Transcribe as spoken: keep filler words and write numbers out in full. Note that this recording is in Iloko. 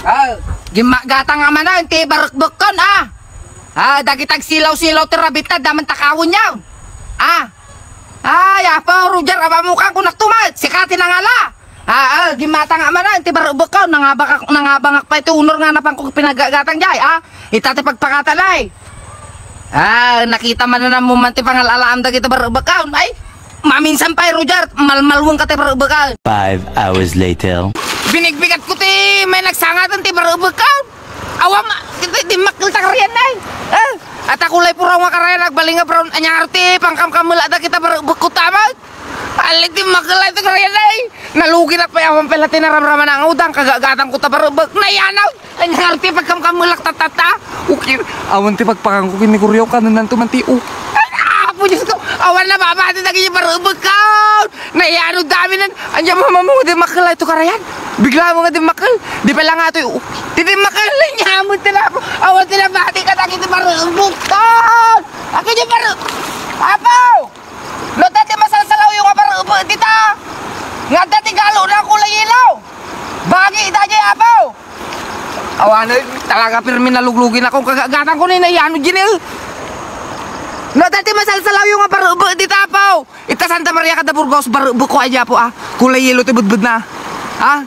Ah, gimmagatang a manen ti barukbukkon, ah. Ah, dagiti agsilaw-silaw ti rabitta, daman takawenyo. Ah. Ay, Apo Roger, abamukan ko naktumat. Sika ti nangala. Ah, ah, gimmatang a manen ti barukbukkon, nangabangak, nangabangak pay ti unor nga napanko pinagagatang jay, ah. Ita ti pagpakatana, eh. Ah, nakita man na mo man ti pangal-alaam dagiti barukbukkon. Ay, maminsan pay, Roger, malmalwenka ti barukbukkon. Five hours later. Binigbigat ko ti may nagsangaten ti barukbukkon. Awa ma, di, di makkel ta karian, ay. Ah, ata kulay puraw nga karayan, agbalin nga brown. Anya nga ti pangkamkamela dagiti barukbukko tamag. Ali ti makkel ito karayan, ay. Naluginak pay awan pala ti naramraman ang udang, kagagatang ko ta barukbuk. Nayanaw. Anya nga ti pagkamkamelak tatata. Okay. Awan ti pagpakanko ken ni Kuryo, kanunanto man ti u. Ay, Apo Diyos ko. Awan na babati dagiti barukbukkon. Nayano dami nan. Anya mama mo, di makkel ito karayan. Bigla mo nga di makkel. Di pala nga ito, u. Di, di makkel. Anya mo, tinapo. Awan tinabati ka dagiti barukbukkon. Ako di baru. Apo! No, dati masalsalaw yung nga barukbuk dita. Nga dati galo na kulay yelo. Bagi, dati, Apo. Awan, eh, talaga pirmi naluglugin ako. Kagagatan ko ni na, ano, Jin, eh. No, dati masalsalaw yung nga barukbuk dita, Apo. Ita Santa Maria kada Burgos, barukbukko, ay, Apo, ah. Kulay yelo ti budbud na. Ah,